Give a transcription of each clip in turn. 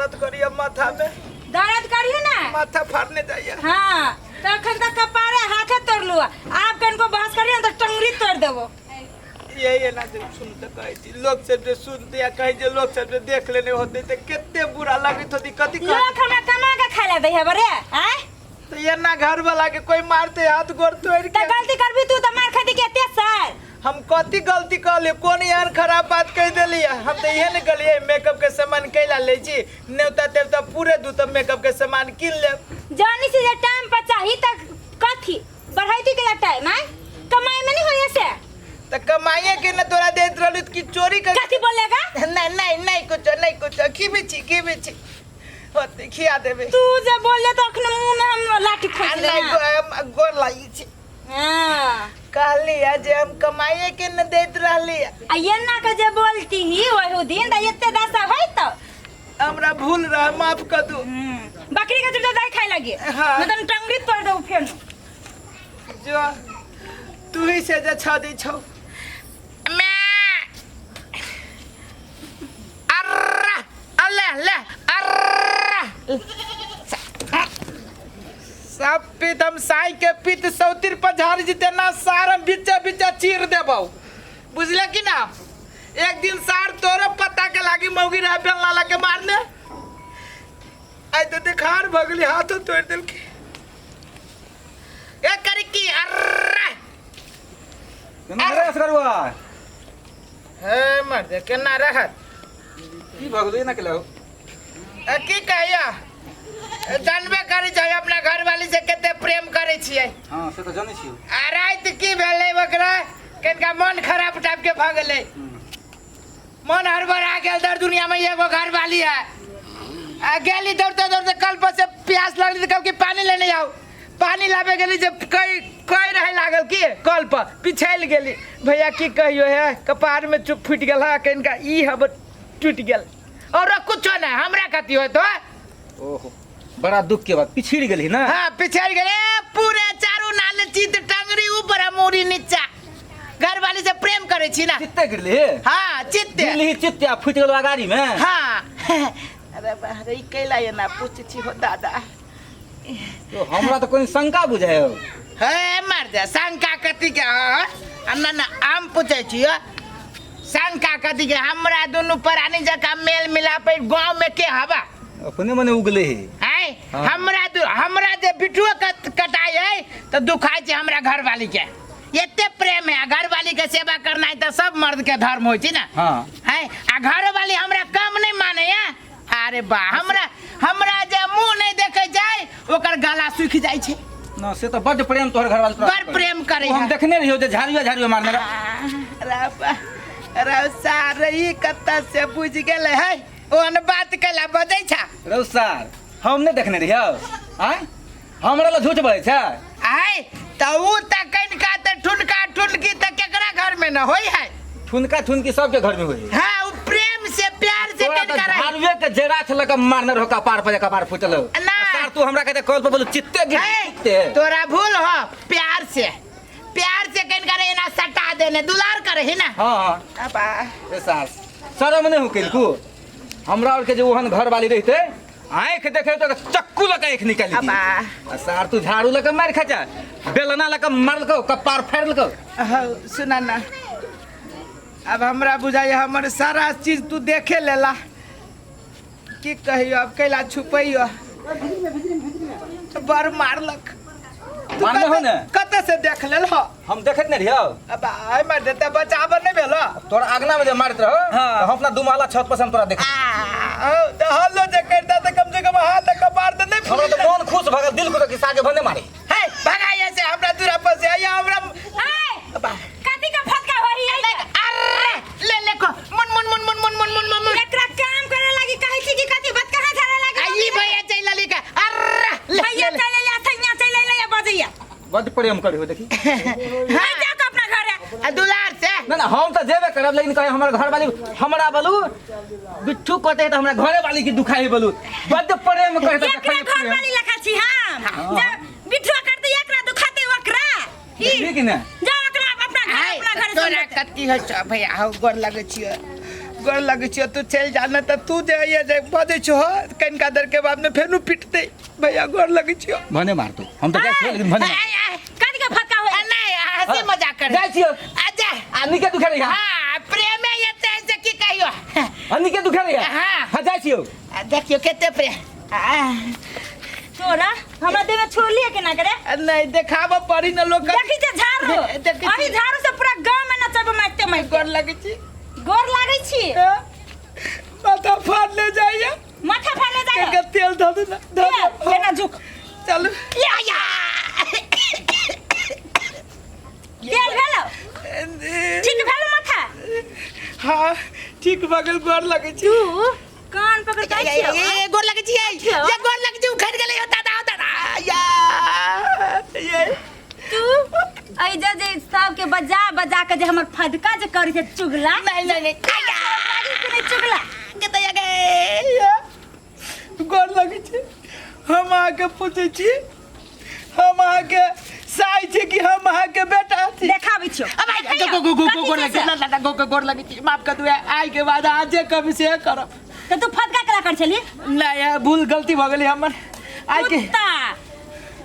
दर्द करिए माथा में। दर्द करिए ना। माथा फाड़ने जाइए। हाँ, तो अखन तक कपारे हाथे तोड़ लुआ, आप कनको बहस करिए ना तो टंगरी तोड़ देबो। यही है ना जे सुन तो कहै छी लोग सब जे सुनते आ कहै जे लोग सब जे देख लेने होते तऽ कते बुरा लगैत होती कथी कहत। लोग हमरा कमा के खाए ला दै है बरे आय। तो ये ना घर वाला के कोई मारते हाथ गोड़ तोड़ त के। गलती करबी तू त मार खाती के ते सर। हम कथी गलती कहलिए, कोन एहन खराब बात कह देलिए? हम तो इहे ने कहलिए मेकअप के सामान कैला ले छी, नेवता तेवता पूरे दू तब मेकअप के सामान किन लेब। जानी से जे टाइम पर चाही त कथी बढ़ाई के टाइम आय कमाई में नहीं होय से। त कमाइए के न तोरा देत रहलू कि चोरी कर। कथी बोलेगा? नहीं नहीं नहीं कुछ नहीं कुछ, खिबी छी खिबी छी होते खिया देबे। तू जे बोले तो अखन मुंह में हम लाठी खोज आ ले। नहीं गोर लागि छी। हां कहली है जे हम कमाइए के न देत रहली। आ ये ना के जे बोलती ही ओहु दिन त एते दशा होय तो हमरा भूल रहा, माफ कर दू। बकरी के दूध दाई खाए लगी। हाँ। मतलब टंगरी तोड़ दऊ फेन। जो तू ही से जे छ दी छौ। मैं अर्रा अल्ले ले अर्रा सब पीत हम साई के पीत सौतिर पझार जीते ना सारम बिच्चा बिच्चा चीर देबौ, बुझले कि ना? एक दिन सार तोरो पता के लागी मौगी रहे बेल लाला के मारने आई तो देखार भगली हाथों तोड़ देलकी। ए करकी अर्रा केना रे असगरुआ? हे मर दे केना रहत की भऽ गेलै एना केलौ? ए, की कहिया जानबे करै छै अपना घरवाली से कते प्रेम करै छियै। हाँ से तऽ जानै छियौ। आ राति की भेलै ओकरा कनिका मन खराब टाइप के भऽ गेलै, मन हड़बड़ा गेल। दर दुनिया में एगो घरवाली है। आ गेली दौड़ते दौड़ते कल पर से प्यास लगली तऽ कहलकै पानी लेने आउ। पानी लाबे गेली जे कई कई रहे लागल की कल पर पिछड़ि गेली। भैया की कहियो है कपार में चुप फूटि गेल है कनिका ई हब टूटि गेल और कुछो नहीं हमरा कथी होत हो। ओहो बड़ा दुख के बात, पिछड़ गेली ना? हाँ पिछड़ गेले पूरे चारू नाल चित टंगरी ऊपर आ मूड़ी नीचा। घरवाली से प्रेम करे छी ना। चित्ते गिरली हे? हाँ चित्ते गिरली चित्ते आ फूटि गेल अगाड़ी में। हाँ। अरे बाप रे, ई कैला एना पूछ छी हो दादा। तो हमरा तो कोई शंका बुझाय हो। हे मर जा शंका कथी के? हाँ, आ ना ना हम पूछै छी हो। शंका कथी के? हमरा दुनू प्राणी जकाँ मेल मिलाप गाँव में के हवा अपने मने उगले हे। आय हाँ। हमरा हमरा जे बिटुआ कटाई है तो दुखाय छै हमरा घरवाली के। एते प्रेम है आ घरवाली के सेवा करना है तो सब मर्द के धर्म होइ छै ना। हाँ। है आ घरवाली हमरा कम नहीं माने है। अरे बा हमरा हमरा जे मुंह नहीं देखे जाय ओकर गला सूखि जाइ छै। ना से तो बड्ड प्रेम तोहर घरवाली तोरा बड़ प्रेम करे हम है। देखने रहियो जे झाड़ियो झाड़ियो मारने रह। रौ सार ई कत्ता से बुझ गेलै है ओहन बात कैला बजै छा। रौ सार हम नहीं देखने रहियो आय हमरा ला झूठ बजै छा। आय त ऊ त कनिका त ठुनका ठुनकी त केकरा घर में न होई है। ठुनका ठुनकी सबके घर में होई। हाँ ऊ प्रेम से प्यार से तोरा त कनिका रहे। झाड़ुए के जरा छल के मारने रहो कपार पर कपार फूटल हो। ना। आ सार तू हमरा कहते कॉल पर बोलू चित्ते गिर है, चित्ते। तोरा भूल हो प्यार से प्यार से कनिका रे एना सटा देने दुलार करे है ना। हाँ हाँ। अबा। ए सार शरम नहीं हो केलकू हमरा और के जे ओहन घर वाली रहते आँख देखे तो चक्कू लगा आँख निकाल दी। अबा। आ सार तू झाड़ू लगा मार खा बेलना लगा मारलको कपार फाड़लको। हाँ, सुना ना अब हमरा बुझाइए हमर सारा चीज तू देखे लेला की कहियो अब कैला छुपैयो बड़ मारलक। तू मारने हो ने? कतऽ से देख लेल हो? हम देखैत नहीं रहियो। अब आइ मार देते बचाव नहीं भेलो। तोरा आगना में जे मारत रहो हाँ। तो हम अपना दू महला छत पर से हम तोरा देख। आ, औ, तऽ हल्लो जे करता तऽ कम से कम हाथ कपार तऽ नहीं हमरा तो मन खुश भऽ गेल दिल खुश कि सागे भने मारे। हे भगाइए से हमरा दूरा पर से आइए हमरा। आय अबा। कथी का फटका होई है? अरे ले ले को मन मन मन मन मन मन मन मन मन। एकरा काम करे लागी कहै छी कि कथी बात कहाँ झाड़े लागी? आई भैया चल लली का अरे ले, भैया ले, ले। चल ले थैया चल ले या बजैया। बड प्रेम करी हो देखी। हाँ जा के अपना घरे। आ दुलार से। ना ना हम तो जेबे करब लेकिन कहे हमर घर वाली हमरा बोलू बिट्ठू कहते त हमरा घरे वाली की दुखाई बोलू बड प्रेम करे त एकरा घर वाली लखा छी हम। जा बिट्ठू करते एकरा दुखाते ओकरा। ई देखली कि ना? जा ओकरा अपना घर आय, अपना घर तोरा कथी होइ छौ भैया? हौ गोर लगै छियौ, गोर लगै छियो, तू चलि जा, नहि तऽ तू जे ये जे बजै छहो कनिका देर के बाद में फेनु पिटतै। भैया गोर लगै छियो। भने मारतौ, हम तऽ जाइ छियौ, लेकिन भने मारतौ। कथी के फटका होय? नहीं, हंसी मजाक कर। जाइ छियौ। आ जा। आ नीके दुखा रही। हाँ, प्रेमे एते है से की कहियो। आ नीके दुखा रही। हाँ। हाँ, जाइ छियौ। आ, देखियो कते प्रेम। आ, तोरा हमरा देह में छोड़लिए केना करे? नहीं देखाब पड़ी न लोग। देखी जे झाड़ू। देखी छी। अभी झाड़ू से पूरा गांव में नचब मारते मारते। गोर लगै छी। गोर लागै छी। हाँ? माथा फाड़ ले जाइए। माथा फाड़ ले जाइए। कनिका तेल धऽ दू ना, धऽ दू। केना झुक। चलू। या, या। तेल भेलो? ठीक भेलो माथा? हाँ, ठीक भऽ गेल, गोर लगै छी। तू कान पकड़ के छियो। ए, गोर लगै छी, ए, ये गोर लगै छी, उखड़ि गेलै, हो दादा, हो दादा, या, ये। तू ऐ जे जे सबके बजा बजा के जे हमर फदका जे करै छै चुगला। नहीं, नहीं, नहीं। आया नहीं चुगला। कतऽ या गे? या। गोर लगै छी। हम अहाँके पूछै छी, हम अहाँके साइ छी कि हम अहाँके बेटा छी? देखाबै छियो। अब आई, गो, गो, गो, गो, गोर लगै छी, ला, ला, गो, गो, गोर लगै छी, माफ कर दू, आइ के बाद अहाँ जे कहबै से करब। तऽ तू फदका केला कर छली? नहीं, ये भूल गलती भऽ गेलै हमर। आइ के कुत्ता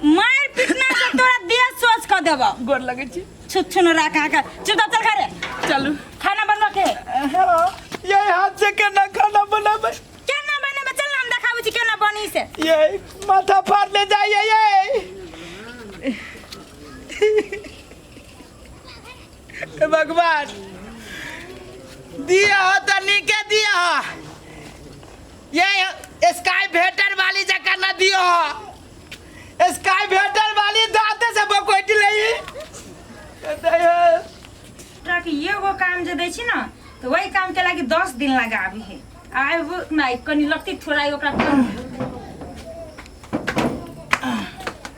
मार पिटना से तोरा देह सोच क देबो। गोर लगै छी। छुच्छुन राखा के चुपचाप चल घरे। चलू। खाना बनबऽ के है। हाँ, ये हाथ से केना खाना बनाबै? केना बनेबै? चल ना, हम देखाबै छी केना बनी से। ये माथा फाड़ ले जाइए ये। हे भगवान, दिया हो तो नीके दिया हो, ये स्काई भेटर वाली जगह न दियो हो। स्काई भेटर वाली दांते से बकोटी लई। तोरा के एगो काम जे दै छी न तऽ वही काम के लागि 10 दिन लगाबी है। आब नहि कनि लगती थोड़ा ओकरा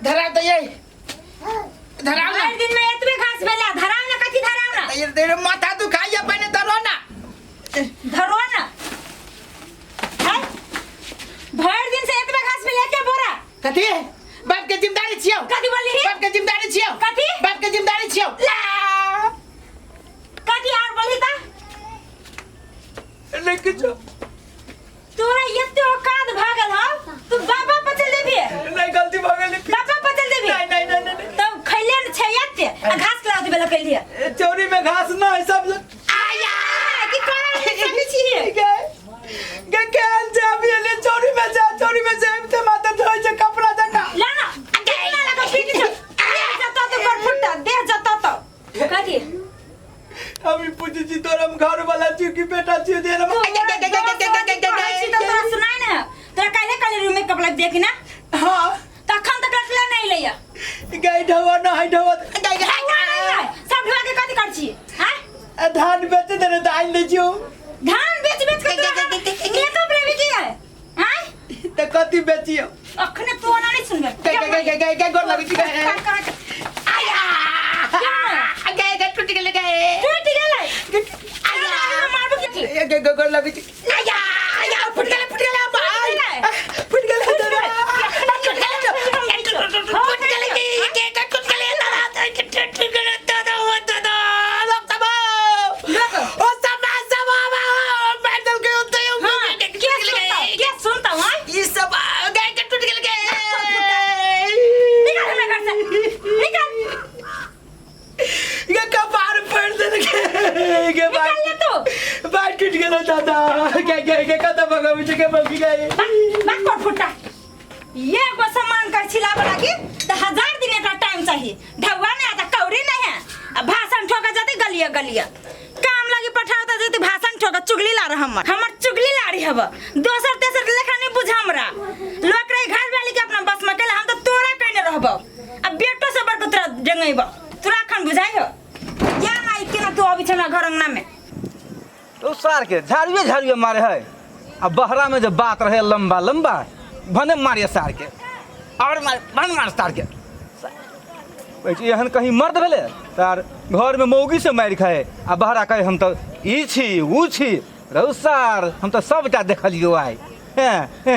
धरा तो ये धराव ना। भरि दिन में एतबे घास भेला, धराव ना। कथी धराव ना? ये तेरे माथा दुखाइया, पहले धरो ना। धरो ना। हैं? भरि दिन से एतबे घास भेला के बोरा। कथी? बाप के जिम्मेदारी छियौ। कथी बोलली? बाप के जिम्मेदारी छियौ। कथी? बाप के जिम्मेदारी छियौ। ला। कथी आर बोलली ता? नहीं किछो। तोरा एते औकात भऽ गेल हौ, तू बाबा पर चल देबी? नहीं, गलती भऽ गेल। बाबा पर चल देबी? नहीं, नहीं, नहीं, नहीं, नहीं। तब खैले न छै एते आ घास खिला देबे लऽ कैलिए। ए, चौरी में घास ना है सब। आया की करल सही छी। गे गे केहन छै अभी एले चौरी में जा, चौरी में जा ते माथा धोइ छै कपड़ा जका। ला ना, कितना लगा पीट छ। देह जतो तो कर फुटता, देह जतो तो। कथी? हम ई पूछै छी तोरा हम घर वाला छी कि बेटा छी जे हम तू कहै छी तऽ तोरा सुनाइ ने। तोरा काल्हे काल्हे रूम में कपड़ा देखी ना। हाँ। तखन तक रखले नहीं लैया। गई ढवा ना है ढवा। गई गई। सब ढवा के कथी कर छी? हां? आ, धान बेच देने तऽ आनि लै छियौ। धान बेच बेच के तोरा मेकअप लेबी की है? हां? तऽ कथी बेचियौ? अखने तू ओना नहीं सुनबे। गई गई गई गई गई गोर लगै छी। आया गई गई टूट गेलै गई। टूट गेलै। आया मारबो की? गई गई गोर लगै छी। आया आया फुट गेलै, फुट गेलै, गेलै। फुट गेलै दादा, टूट गेलै, फुट गेलै, के के टूट गेलै दादा, टूट गेलै दादा, ओ दादा, लोक सब ओ सब सब मार देलकै ओतै। के सुनता, के सुनता? हां, ई सब गाय के टूट गेल गे। निकल हमरा घर से, निकल। ये कपार फोड़ देलकै गे। निकल ले तू। बाल टूट गेलो दादा। के के के कतऽ भगाबै छै के भगी गए? बात पर फुटा। ये एगो सामान कर छिलावे लागी तो 1000 दिन एकरा टाइम चाहिए। ढौआ नहीं आता, कौड़ी नहीं है, आ भाषण ठोका जाते गलिया गलिया। काम लागी पठावता जाते भाषण ठोका। चुगली ला रहा हमर, हमर चुगली ला रही हब। दोसर तेसर के लेखा नहीं बुझ हमरा। लोक रही घर वाली के अपना बस में केला, हम तो तोरा कहने रहबो। अब बेटो से बड़को तोरा डेंगैबो। तोरा अखन बुझाइ हो या माई केना तू अबै छै हमरा घर अंगना में? तो सार के झाड़ुए झाड़ुए मारे है, आ बहरा में जब बात रहे लंबा लंबा भने मारे सार के और मारे भन मार सार के। एहन कहीं मर्द भेले सार घर में मौगी से मारि खाए आ बहरा कहे हम तो ई छी ऊ छी। रौ सार, हम तो सबटा देखलियो आइ। हैं हैं।